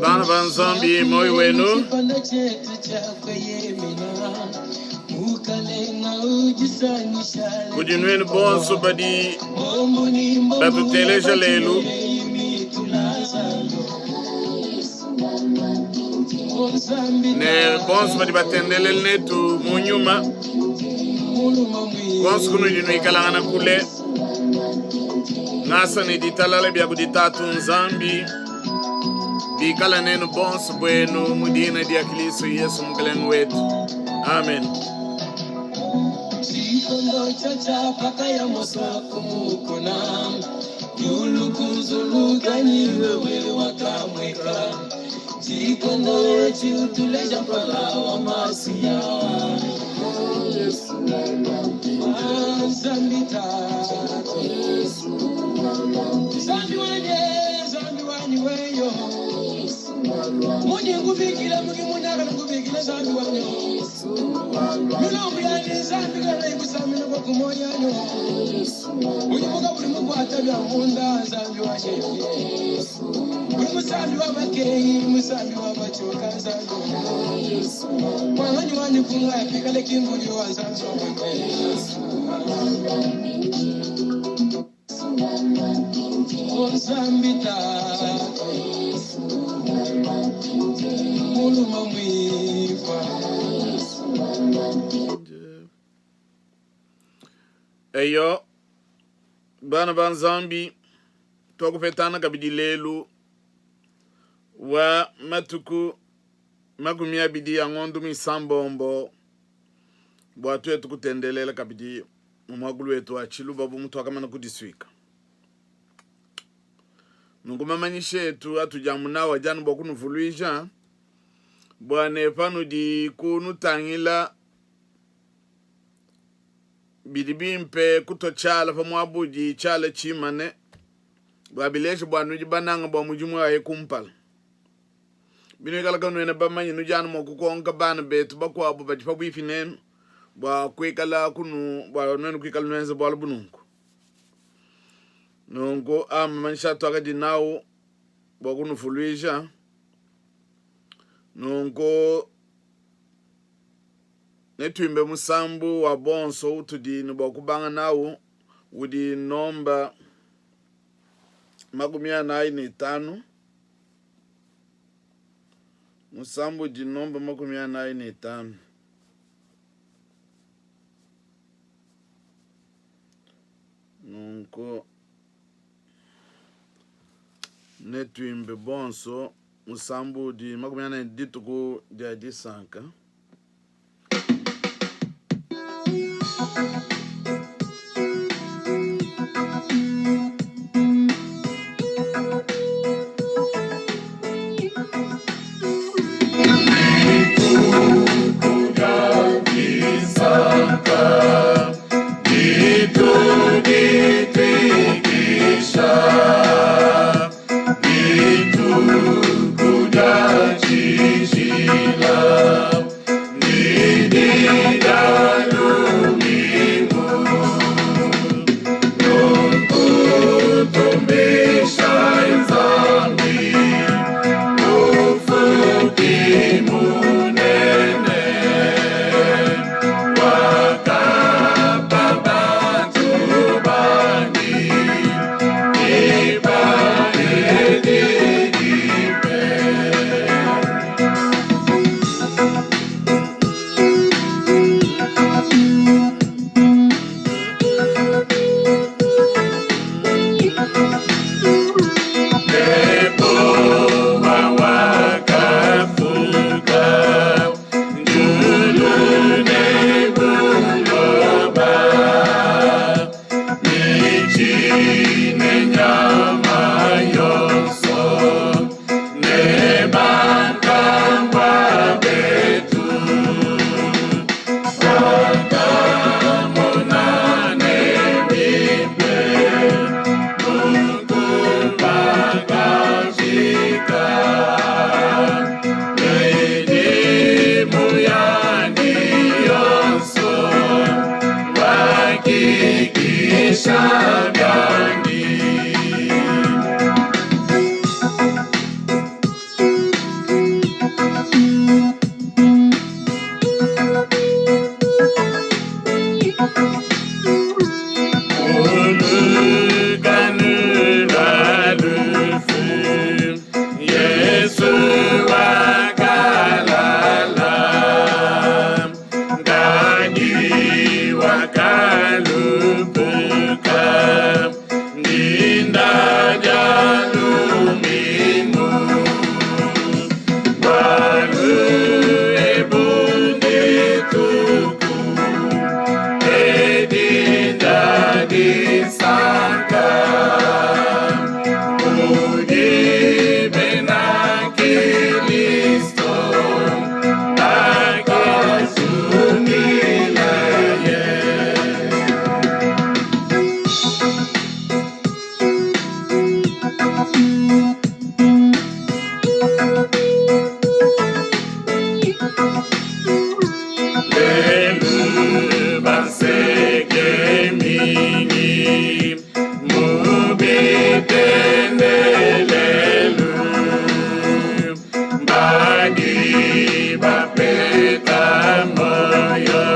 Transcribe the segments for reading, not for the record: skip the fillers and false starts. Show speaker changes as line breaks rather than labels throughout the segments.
Bana ba Nzambi, moyo wenu. Kudi nuenu bonso badi batuteleja lelu, ne bonso badi batendelela netu mu nyuma, konso kunudi nuikalangana kule, ngasa ne ditalala bia kudi Tatu Nzambi bikala nenu bonso buenu mu dina dia Kristo Yesu Mukelenge wetu. Amen. Eyo, bana ba Nzambi, tuakupetana kabidi lelu wa matuku 20 a ngondo muisambombo bua tuetu kutendelela kabidi mu muakulu wetu wa Tshiluba bu mutuakamana kudisuika. Nunku mamanyisha etu atudi amu nawu adi anu bua kunuvuluija bua ne panudi kunutangila bidi bimpe kutua tshiala pa muaba udi tshiala tshimane bua bileje bua nudi bananga bua mudimu aye kumpala. Binuikala kanuena bamanye, nudi anu mua kukonka bana betu bakuabu badi pabuipi nenu bua kuikala kunu bua nuenu kuikala nuenza bualu bu nunku. Nunku a mamanyisha atuakadi nawu bua kunuvuluija. Nunku netuimbe musambu wa bonso utudi ne bua kubanga nawu udi nomba 45. Musambu udi nomba 45. Nunku netuimbe bonso musambu udi 40 dituku dia disanka. tshitendelelu badi bapeta muoyo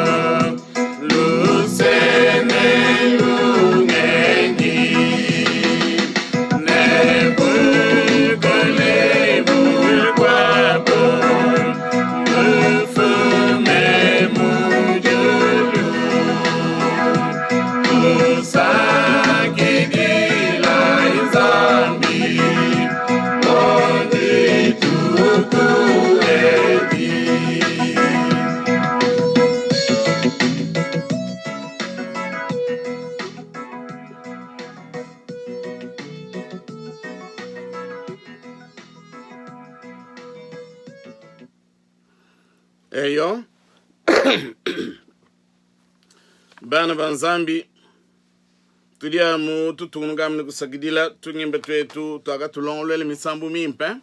luse ne lungenyi ne bukole bukuabo bufume mu diulu tusakidilayi Nzambi mu dituku edi. Eyo, bana ba Nzambi, tudi amu tutungunuka amu ne kusakidila tungimbe tuetu tuakatulongoluela misambu mimpe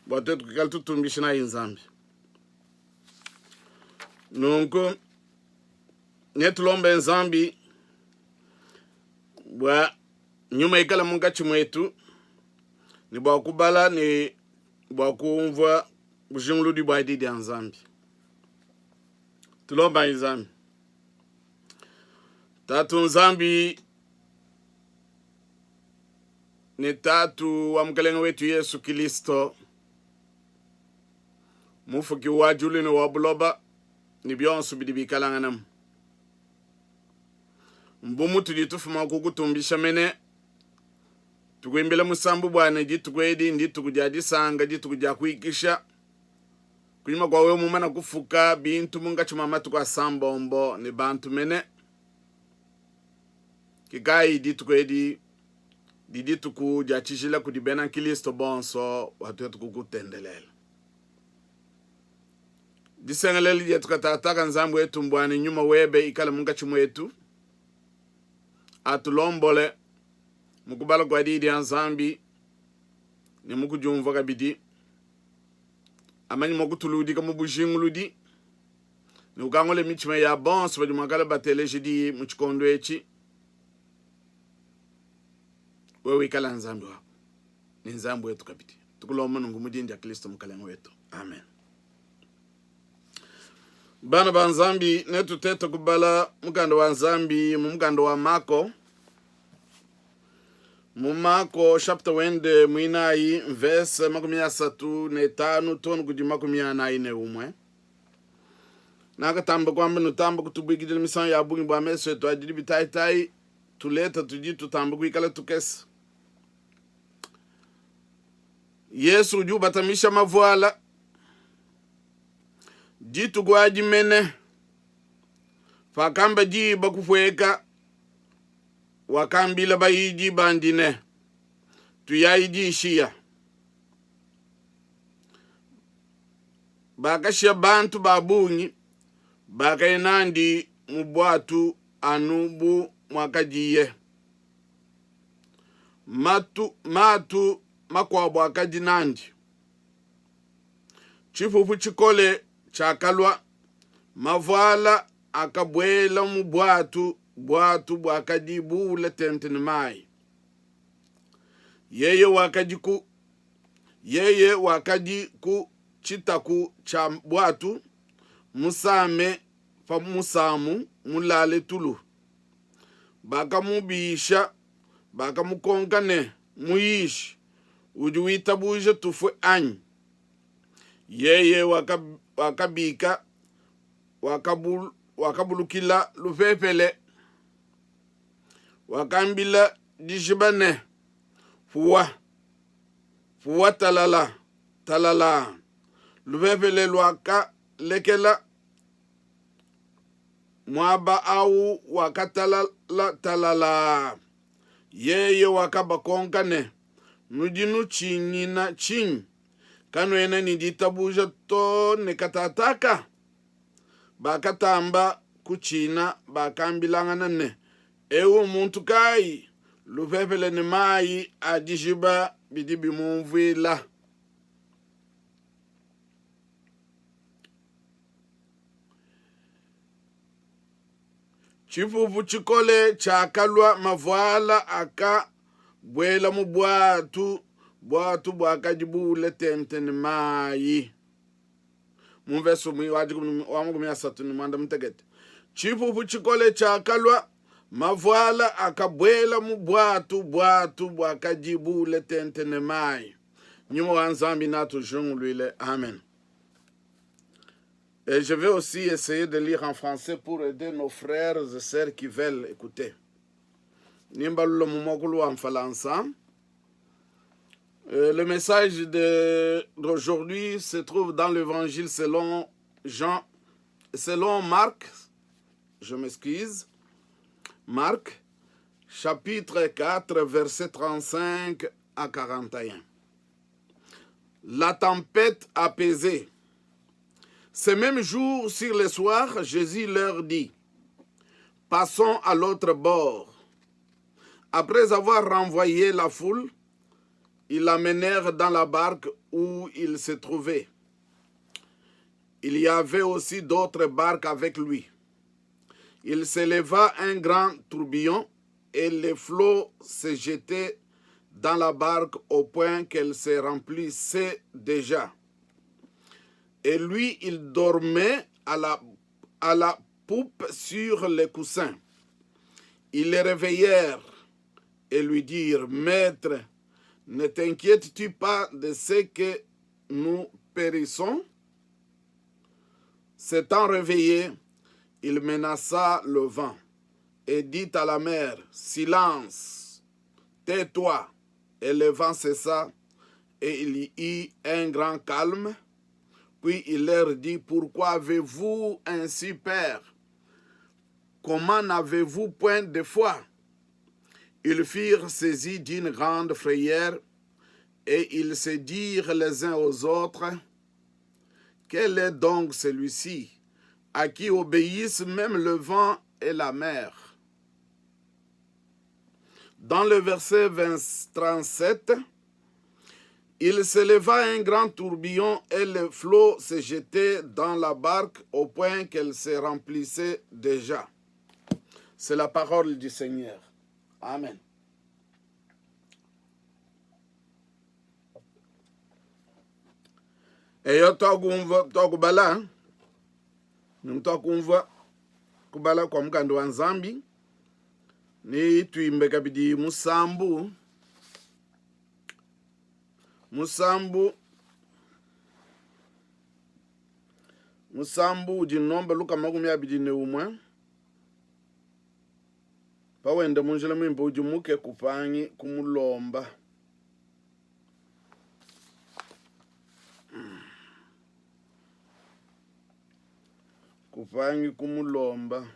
bua tuetu kuikala tutumbisha nayi Nzambi. Nunku netulombe Nzambi bua nyuma ikala munkatshi muetu ne bua kubala ne bua kumvua bujinguludi bua di dia Nzambi. Tulombayi Nzambi. Tatu Nzambi ne Tatu wa Mukelenge wetu Yesu Kilisto, Mufuki wa diulu ne wa buloba ne bionso bidi bikalanganamu, mbu mutudi tufuma kukutumbisha mene tukuimbila musambu bua ne dituku edi ndituku dia disanka, dituku dia kuikisha kunyima kua wewe mumana kufuka bintu munkatshi mua matuku asambombo ne bantu mene. Kikayi dituku edi di dituku dia tshijila kudi bena Nkristo bonso bua tuetu kukutendelela. Disengelela dietu katataka Nzambi wetu mbua ne nyuma webe ikale munkatshi muetu, atulombole mu kubala kua Diyi dia Nzambi ne mu kudiumvua kabidi, amanye mua kutuludika mu bujinguludi ne ukangule mitshima ya bonso badi muakale bateleje diyi mu tshikondo etshi. Wewe wikala Nzambi wabo ne Nzambi wetu kabidi. Tukulomba nunku mu dina dia Kristo Mukalenge wetu. Amen. Bana ba Nzambi, netutete kubala mukanda wa Nzambi mu mukanda wa Mako, mu Mako chapitre wende muinayi mvese 35 tonu kudi 41. Nakatamba kuamba nutamba kutubuikidila misangu ya bungi bua mesu etu adidi bitayitayi tuleta tudi tutamba kuikala tukese. Yesu udi ubatamisha mavuala dituku adi mene pakamba diba kupueka wakambila bayidi bandi ne, Tuyayi dishiya. Bakashiya bantu ba bungi, bakaya nandi mu buatu anu bu muakadiye. Matu, matu makuabo akadi nandi. Tshipupu tshikole tshiakalua, mavuala akabuela mu buatu, buatu buakadi buule tente ne mai. Yeye wakadi ku yeye wakadi ku tshitaku tshia buatu, musame pa musamu, mulale tulu. Bakamubisha, bakamukonka ne, Muyishi, udi witabuja tufue anyi? Yeye wakabika, wakabulukila lupepele, wakambila dijiba ne, Puwa, puwa, talala, talala. Lupepele luakalekela, muaba au wakatalala talalaa. Yeye wakabakonka ne, Nudi nutshinyina tshinyi? Kanuena ne ditabuja to ne katataka? Bakatamba kutshina, bakambilangana ne, Eu mmuntu kayi? Lupepele ne mayi a dijiba bidi bimumvuila. Tshipupu tshikole tshiakalua, mavuala. Buela mu buatu, buatu buakadi buule tente ne mayi. Mu mvese wa 38, tshipupu tshikole tshiakalua, mavuala akabuela mu buatu, buatu buakadi buule tente ne mayi. Nyuma wa Nzambi natujunguluile. Amen. Et je vais aussi essayer de lire en français pour aider nos frères et sœurs qui veulent écouter. Nimbalula mu muakulu wa Mfalansa. Le message d'aujourd'hui se trouve dans l'évangile selon Jean, selon Marc, je m'excuse, Marc, chapitre 4, verset 35 à 41. La tempête apaisée. Ce même jour, sur le soir, Jésus leur dit, Passons à l'autre bord. Après avoir renvoyé la foule, ils l'amenèrent dans la barque où il se trouvait. Il y avait aussi d'autres barques avec lui. Il s'éleva un grand tourbillon et les flots se jetaient dans la barque au point qu'elle se remplissait déjà. Et lui, il dormait à la, à la poupe sur les coussins. Ils le réveillèrent et lui dirent, Maître, ne t'inquiètes-tu pas de ce que nous périssons S'étant réveillé, il menaça le vent et dit à la mer, Silence, tais-toi. Et le vent cessa et il y eut un grand calme. Puis il leur dit, Pourquoi avez-vous ainsi peur Comment n'avez-vous point de foi Ils furent saisis d'une grande frayeur et ils se dirent les uns aux autres, Quel est donc celui-ci à qui obéissent même le vent et la mer Dans le verset 20, 37, il s'éleva un grand tourbillon et le flot se jetait dans la barque au point qu'elle se remplissait déjà. C'est la parole du Seigneur. Amen. Eyo twakumvua twakubala nunku twakumvua kubala kua mukanda wa Nzambi ni tuimbe kabidi musambu musambu musambu udi nomba 21 pawenda mu njila muimpe udimuke kupangi kumulomba. Kupangi kumulomba.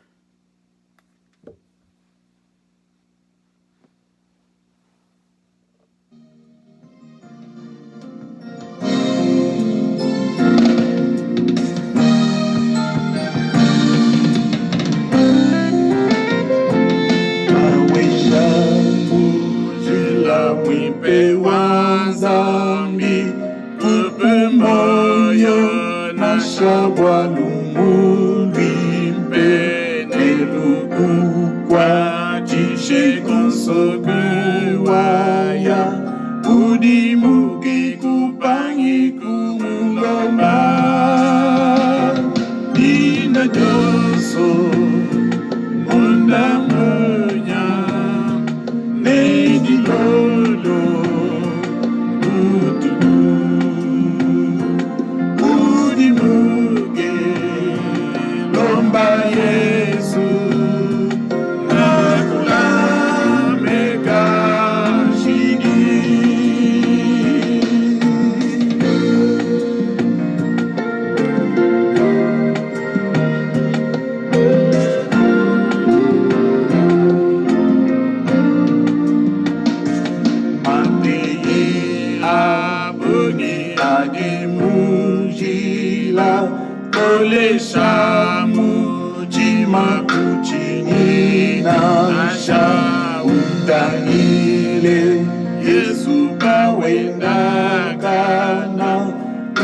Njila muimpe wa Nzambi tupe moyo nansha bua lumu luimpe nelukukuatshishe konso kuwaya udimuke kupangi kumulomba dina dionso munda munya ne dilolo butuku udimuke lomba Yesu nakulame kashidi. Mateyi a bungi adi mu njila kolesha mutshima kutshinyi nansha utangile Yesu pawendakana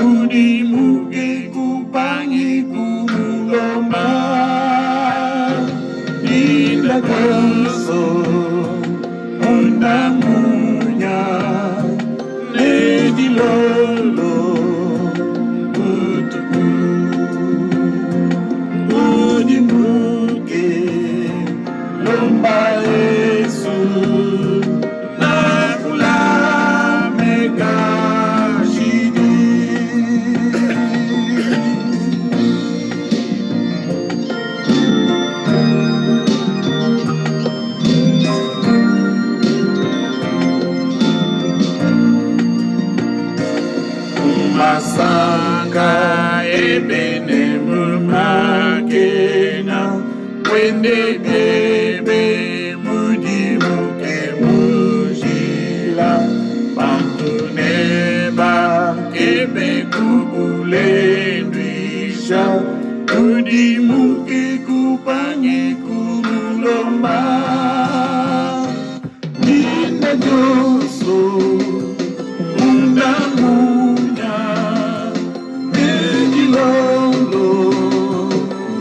udimuke kupangi kumulomba dinda konso munda munya. masanka ebe ne mu makenga, wende biebe mudimuke mu njila, bantu nebakebe kukulenduisha, udimuke kupangi kumulomba. Dinda dionso munda munya ne dilolo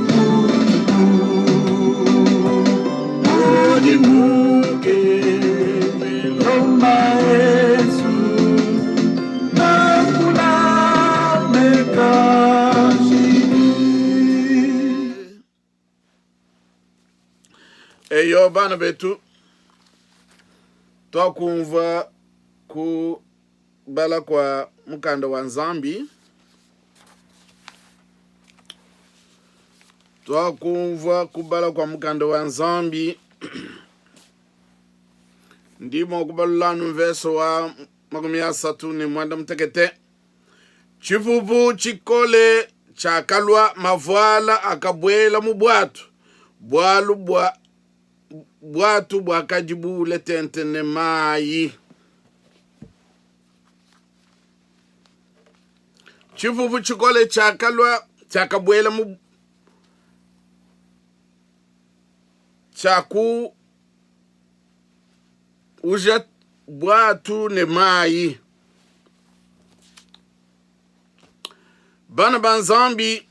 butuku, udimuke lomba Yesu nakulame kashidi.
Eyo bana betu, tuakumvua kubala kua mukanda wa Nzambi, tuakumvua kubala kua mukanda wa Nzambi. Ndi mua kubalula anu mvese wa 38. Tshipupu tshikole tshiakalua, mavuala akabuela mu buatu, bualu bua buatu buakadi buule tente ne mayi. Tshipupu tshikole tshiakalua, tshiakabuela mu tshiaku uja buatu ne mayi. Bana ba Nzambi,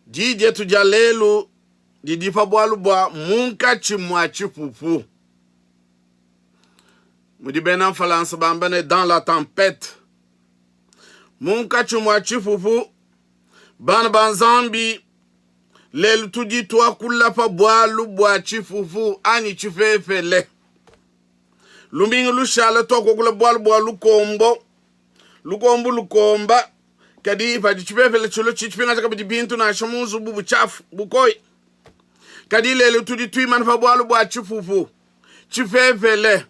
di dietu dia lelu didi pa bualu bua munkatshi mua tshipupu. Mudi bena Mfalansa bamba ne dans la tempete, munkatshi mua tshipupu. Bana ba Nzambi, lelu tudi tuakula pa bualu bua tshipupu anyi tshipepele. Lumingu lushala tuakukula bualu bua lukombo, lukombo lukomba, kadi padi tshipepele tshilua tshipingaja kabidi bintu nansha mu nzubu butshiafu bukoyi. Kadi lelu tudi tuimana pa bualu bua tshipupu tshipepele.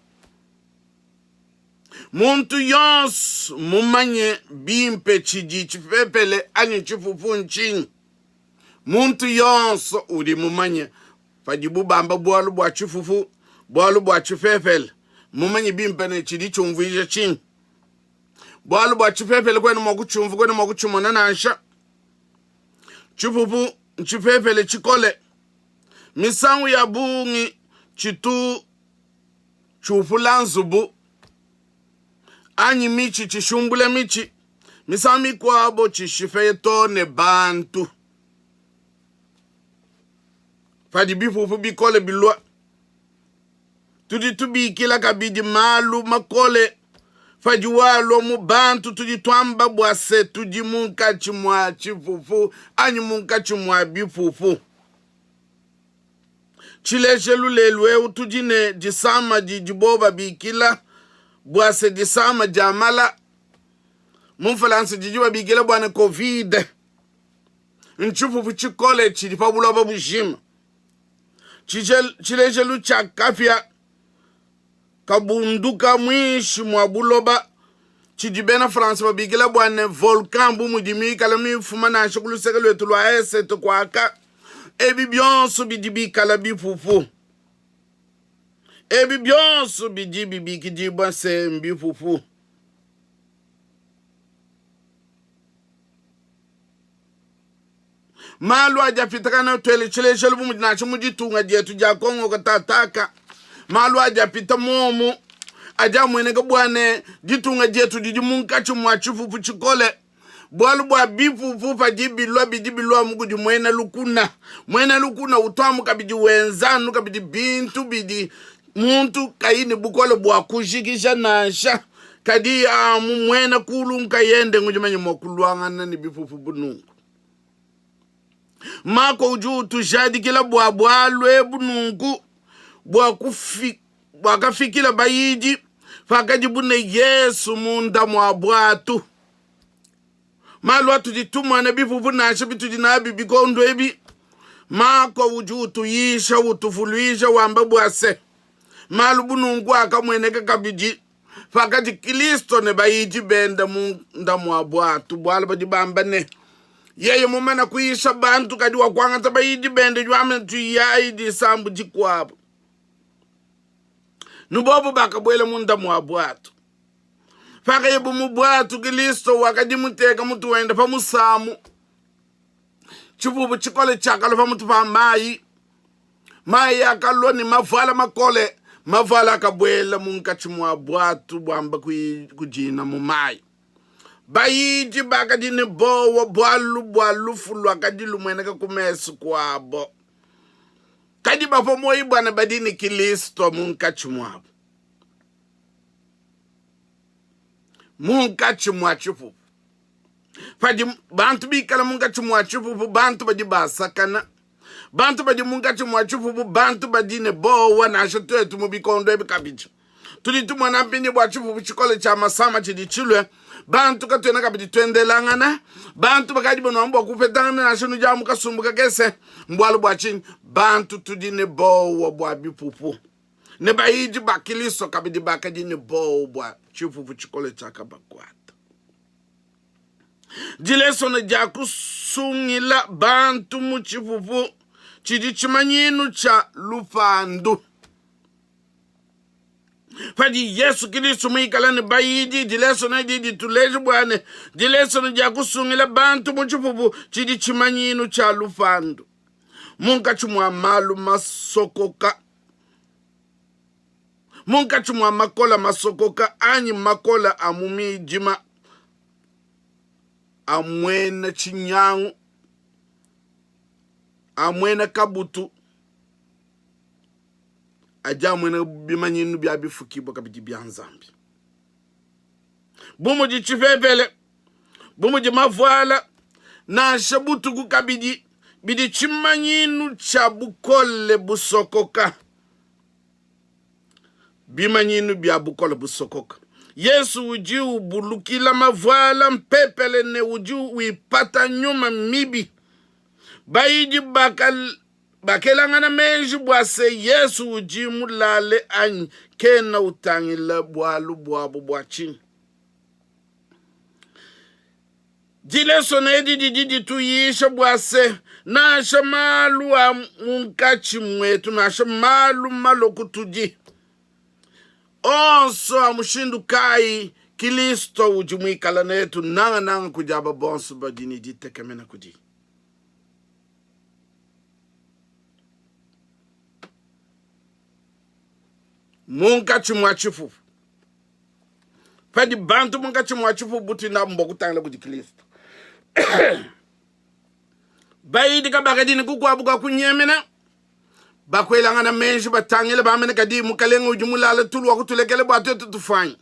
Muntu yonso mumanye bimpe tshidi tshipepele anyi tshipupu ntshinyi? Muntu yonso udi mumanye padibu bamba bualu bua tshipupu, bualu bua tshipepele, mumanye bimpe ne tshidi tshiumvuija tshinyi. Bualu bua tshipepele kuena mua kutshiumvua, kuena mua kutshimona nansha. Tshipupu ntshipepele tshikole, misangu ya bungi tshitu tshiupula nzubu anyi mitshi, tshishumbula mitshi, misangu mikuabo tshishipe too ne bantu. Padi bipupu bikole bilua, tudi tubikila kabidi malu makole padiwu alua mu bantu. Tudi tuamba bua se, tudi munkatshi mua tshipupu anyi munkatshi mua bipupu. Tshilejelu, lelu eu tudi ne disama didibo babikila bua se disama dia mala, mu Mfulansa didi babikila bua ne Covid. Ntshipupu tshikole tshidi pa buloba bujima. Tshilejelu tshia kapia kabunduka muinshi mua buloba tshidi bena France babikila bua ne volcan, bu mudi mikala mifuma nansha ku luseke luetu lua esete kuaka. Ebi bionso bidi bikala bipupu. Ebi bionso bidi bibikidibua se mbipupu. Malu adi apitakana tuele tshilejelu bu mudi nansha mu ditunga dietu dia Kongo katataka, malu adi apita muomu adi amueneka bua ne ditunga dietu didi munkatshi mua tshipupu tshikole. Bualu bua bipupu padi bilua bidi bilua mu kudi muena lukuna. Muena lukuna utu amu kabidi wenza anu kabidi bintu bidi muntu kayi ne bukole bua kujikija nansha. Kadi amu muena kulu nkayende ngudi manye mua kuluangana ne bipupu bu nunku. Mako udi utujadikila bua bualu ebu nunku bua kufi, buakafikila bayidi pakadibu ne Yesu munda mua buatu. Malu atudi tumona bipupu nansha bitudi nabi bikondo ebi, Mako udi utuyisha utuvuluija wamba bua se, malu bu nunku akamueneka kabidi. Pakadi Kilisto ne bayidi bende munda mua buatu, bualu badi bamba ne, Yeye mumane kuyisha bantu, kadi wakuangata bayidi bende, udi wamba ne, Tuyayi disambu dikuabu. Nu bobu bakabuela munda mua buatu. Pakayabu mu buatu, Kilisto wakadi muteka mutu wende pa musamu. Tshipupu tshikole tshiakalua pa mutu pa mayi. Mayi akalua ne mavuala makole, mavuala akabuela munkatshi mua buatu buamba kudina mu mayi. Bayidi bakadi ne bowa bualu bua lufu luakadi lumueneka ku mesu kuabo. Kadi bapua muoyo bua ne badi ne Kilisto munkatshi muabo. Munkatshi mua tshipupu. Padi bantu bikala munkatshi mua tshipupu, bantu badi basakana. Bantu badi munkatshi mua tshipupu, bantu badi ne bowa. Nansha tuetu mu bikondo ebi kabidi, tudi tumona mpindieu bua tshipupu tshikole tshia masama tshidi tshilue. Bantu katuena kabidi tuendelangana, bantu bakadi banuamba bua kupetangana nansha nudi amu kasumbu kakese. Mbualu bua tshinyi? Bantu tudi ne bowa bua bipupu, ne bayidi ba Kristo kabidi bakadi ne bowa bua tshipupu tshikole tshiakabakuata. Dilesona dia kusungila bantu mu tshipupu tshidi tshimanyinu tshia lupandu. Padi Yesu Kristo muikale ne bayidi, dilesona edi dituleje bua ne, dilesona dia kusungila bantu mu tshipupu tshidi tshimanyinu tshia lupandu. Munkatshi mua malu masokoka, munkatshi mua makola masokoka anyi makola a mu midima a muena tshinyangu, a muena kabutu, adi amueneka bu bimanyinu bia bifukibua kabidi bia Nzambi, bu mudi tshipepele, bu mudi mavuala, nansha butuku kabidi, bidi tshimanyinu tshia bukole busokoka, bimanyinu bia bukole busokoka. Yesu udi ubulukila mavuala, mpepele ne udi wipata nyuma mibi. Bayidi bakal Bakelangana meji bua se, Yesu udi mulale anyi kena utangila bualu buabu bua tshinyi? Dilesona edi didi dituyisha bua se, nansha malu a munkatshi muetu, nansha malu malue kutudi, onso a mushindu kayi, Kilisto udi muikale netu, nangananga kudi aba bonso badi ne ditekemena kudiye. Munkatshi mua tshipupu, padi bantu munkatshi mua tshipupu butudi nabu mbua kutangila kudi Kristo. Bayidi kabakadi ne kukuabu ka kunyemena, bakuelangana meji batangile bamene, kadi Mukalenge udi mulale tulu wakutulekele bua tuetu tufuanyi.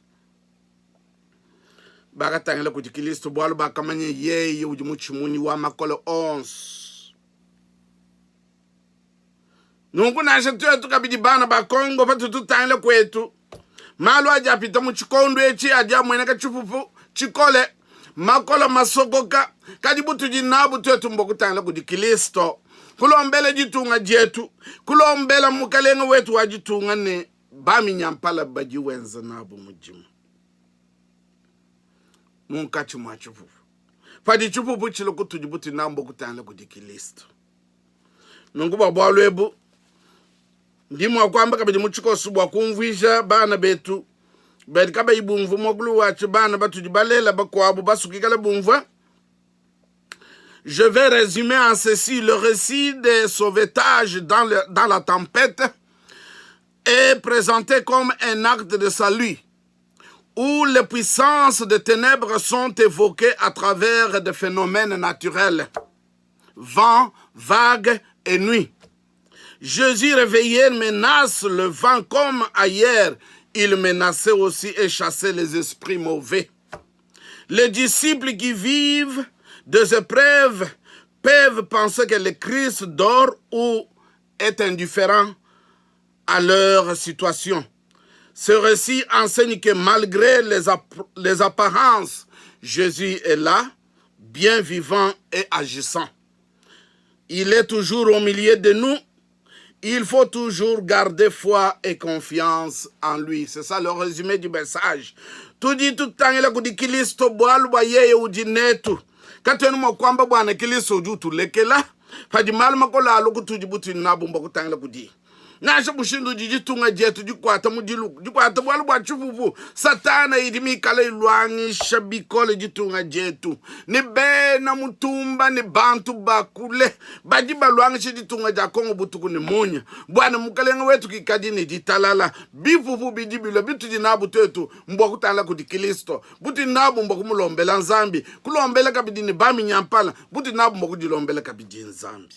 Bakatangila kudi Kristo bualu bakamanya yeye udi mutshimunyi wa makole onso. Nunku nansha tuetu kabidi bana ba Kongo, patudi tutangila kuetu, malu adi apita mu tshikondo etshi adi amueneka tshipupu tshikole, makole masokoka, kadi butudi nabu tuetu mbua kutangila kudi Kristo, kulombela ditunga dietu, kulombela mukalenge wetu wa ditunga ne baminyampala badi wenza nabu mudimu munkatshi mua tshipupu. Padi tshipupu tshilua kutudi, butudi nabu mbua kutangila kudi Kristo. Nunku bua bualu ebu, ndi mua kuamba kabidi mu tshikoso bua kumvuija bana betu badi kabayi bumvua muakulu watshi, bana batudi balela bakuabu basue kuikala bumvua. Je vais résumer en ceci le récit des sauvetages dans la tempête est présenté comme un acte de salut où les puissances des ténèbres sont évoquées à travers des phénomènes naturels, vent, vagues et nuit. Jésus réveillé menace le vent comme ailleurs, il menaçait aussi et chassait les esprits mauvais. Les disciples qui vivent des épreuves peuvent penser que le Christ dort ou est indifférent à leur situation. Ce récit enseigne que malgré les apparences, Jésus est là, bien vivant et agissant. Il est toujours au milieu de nous. Il faut toujours garder foi et confiance en lui. C'est ça le résumé du message. Tudi tutangila kudi Kilisto bualu bua yeye udi netu. Katuena mua kuamba bua ne Kilisto udi utulekela padi malu makole alua kutudi butudi nabu mbua kutangila kudiye. Nansha mushindu udi ditunga dietu dikuata mudilu, dikuata bualu bua tshipupu, Satana idi mikale iluangisha bikole ditunga dietu ne bena mutumba ne bantu ba kule badi baluangisha ditunga dia Kongo butuku ne munya bua ne mukalenge wetu kikadi ne ditalala. Bipupu bidi bilua bitudi nabu tuetu mbua kutangila kudi Kristo, butudi nabu mbua kumulombela Nzambi, kulombela kabidi ne baminyampala, butudi nabu mbua kudilombela kabidi Nzambi.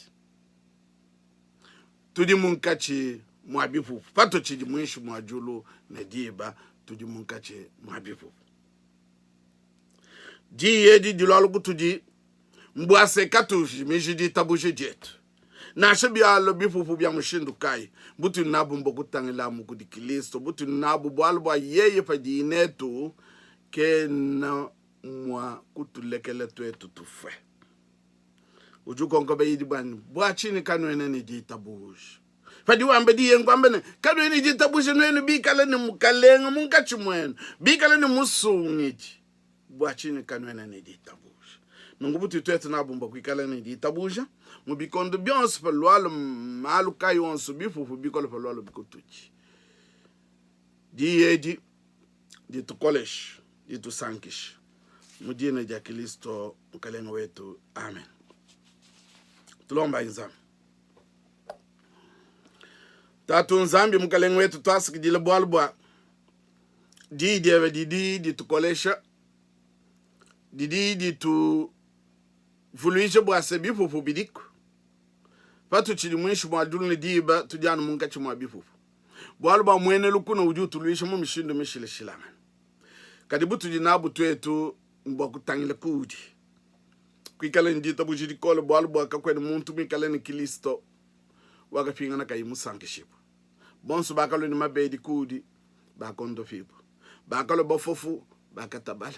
Tudi munkatshi mua bipupu patutshidi muinshi mua diulu ne diba, tudi munkatshi mua bipupu. Diyi edi dilualu kutudi mbua se katujimiji ditabuja dietu nansha bialua bipupu bia mushindu kayi. Butudi nabu mbua kutangila amu kudi Kilisto, butudi nabu bualu bua yeye padiyi netu kena mua kutulekela tuetu tufue. Udi ukonka bayidi banyi, bua tshinyi kanuena ne ditabuja? Padi wamba diye nkuamba ne, kanuena ne ditabuja nuenu bikale ne mukalenge munkatshi muenu, bikale ne musungidi, bua tshinyi kanuena ne ditabuja? Nunku butudi tuetu nabu mbua kuikala ne ditabuja mu bikondo bionso palualu malu kayi onso, bipupu bikole palualu kutudi. Diyi edi ditukoleshe, ditusankishe mu dina dia Kristo Mukalenge wetu, amen. Tulombayi Nzambi. Tatu Nzambi Mukalenge wetu, tuasakidila bualu bua diyi diebe didi ditukolesha, didi dituvuluija bua se bipupu bidiku. Patutshidi muinshi mua diulu ne diba, tudi anu munkatshi mua bipupu. Bualu bua muena lukuna udi utuluisha mu mishindu mishilashilangane. Kadi butudi nabu tuetu mbua kutangila kuudi, kuikala ne ditabuja dikole, bualu bua kakuena muntu muikale ne Kilisto wakapingana kayi musankishibue. Bonso bakalua ne mabedi kuudi bakondopibua, bakalua bafofu bakatabala,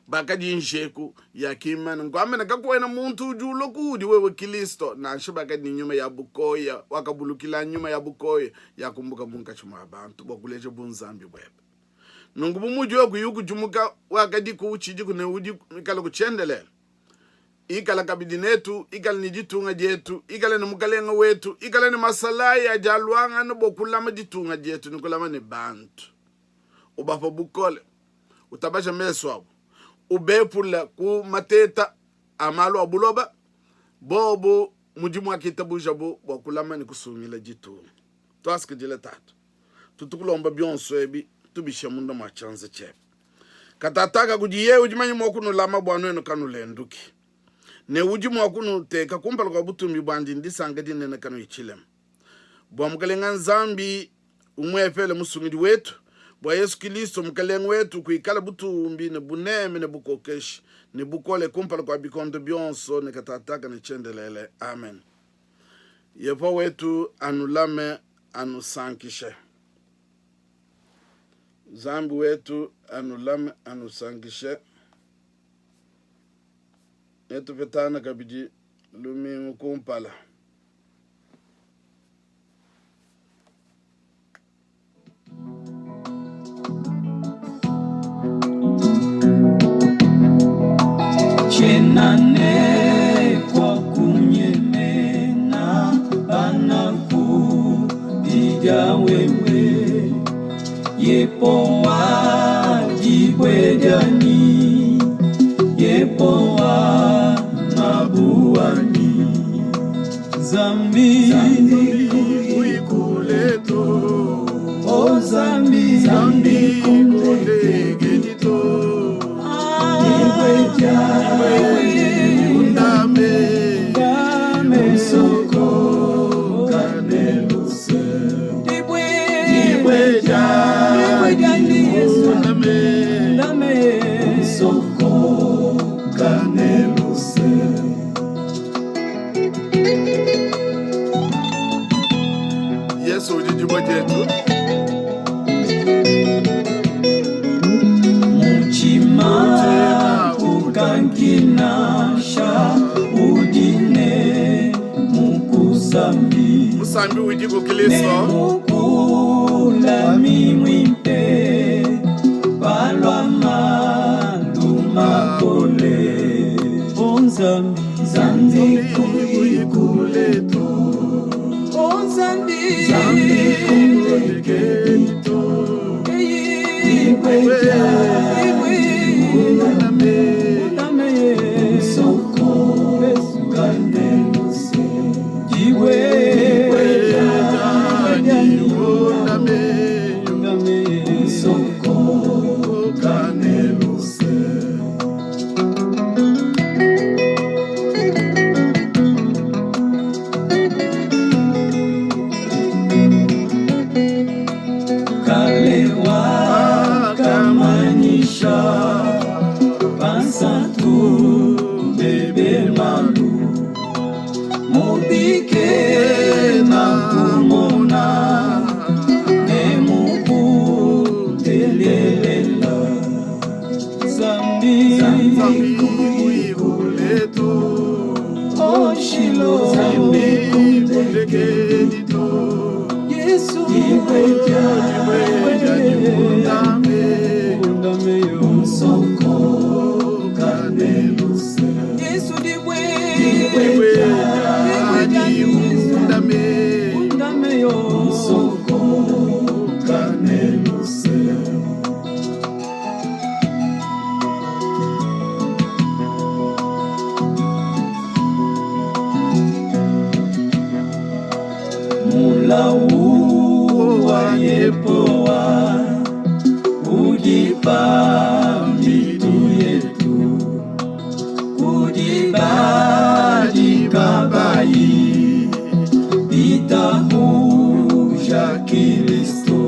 bakadi njeku yakimana. Nkuamba ne kakuena muntu udi ulua kuudi wewe Kilisto, nansha bakadi ne nyuma ya bukoya, wakabulukila nyuma ya bukoya yakumbuka munkatshi mua bantu bua kuleja bunzambi buebe. Nunku bu mudi wewe kuyi ukudimuka, wakadiku, utshidiku ne udi muikale tshiendelele, ikala kabidi netu, ikala ne ditunga dietu, ikala ne mukalenge wetu, ikala ne masalayi adi aluangana bua kulama ditunga dietu ne kulama ne bantu. Ubapa bukole, utabaja mesu abu, ubepula ku mateta a malu a buloba, bobu mudimu wakitabujabu bua kulama ne kusungila ditunga. Tuasakidila Tatu. Tutu kulomba bionso ebi, tubishe munda mua tshianza tshiebe. Katataka kudi yeye udi manye mua kunulama bua nuenu kanulenduki, ne udi mua kunuteka kumpala kua butumbi buandi ne disanka dinene kanuyi tshilema. Bua Mukelenge Nzambi umuepele Musungidi wetu, bua Yesu Kilisto Mukelenge wetu, kuikale butumbi ne buneme ne bukokeshi ne bukole kumpala kua bikondo bionso ne katataka ne tshiendelele. Amen. Yehowa wetu anulame, anusankishe. Nzambi wetu anulame, anusankishe. Netupetangane kabidi lumingu kumpala.
Tshiena ne kua kunyemena panakupidia wewe, Yehowa dibue dianyi, Yehowa ngabu wanyi. Zambi, oh Zambi, Zambi dibue dianyi, ndame soko kaneluse, dibue dianyi, Yesu, ndame soko kaneluse.
Yesu udi dibue dietu.
Mutshima ukankinasha udi ne mukusambi.
Musambi udi ku Kristo.
Nemukulami muimpe palua malu makole. O Nzambi, Nzambi kuyi to. O Nzambi, Nzambi kundekedi to. Dibue dibue undame, soko kane luse. Dibue dibue undame, soko kane luse. Kale wakamanyisha bansantu bebe malu mubike na kumona nemukutelela Zambi
Nzambi kuyi to.
Oshilo
Nzambi kundekedi to.
Yesu
Dibue dyanyi undame.
Undame yo
Soko kane luse.
Yesu dibue
Dibue dyanyi undame.
Undame yo
Soko kane luse.
Mulau wa Yepowa udi pa mitu yetu kudi badi kabayi bitabuja Kristo.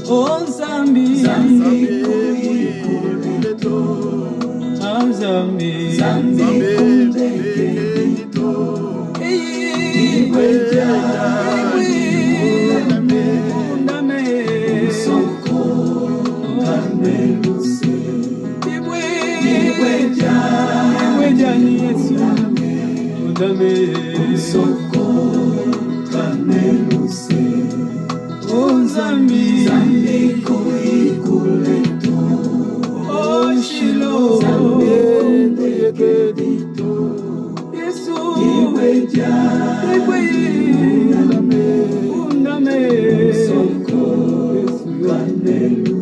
O Nzambi,
Nzambi kuyi to.
Nzambi,
Nzambi kundekedi to.
Dibue
dyanyi undame.
Undame
Soko kane luse.
Dibue
Dibue
dibue dyanyi Yesu undame
Soko kane luse.
O Nzambi,
Nzambi kuyi kule to.
O Shilo,
Nzambi kundekedi to.
Yesu
Dibue
dibue
undame.
undame
Soko
Yesu
kane luse.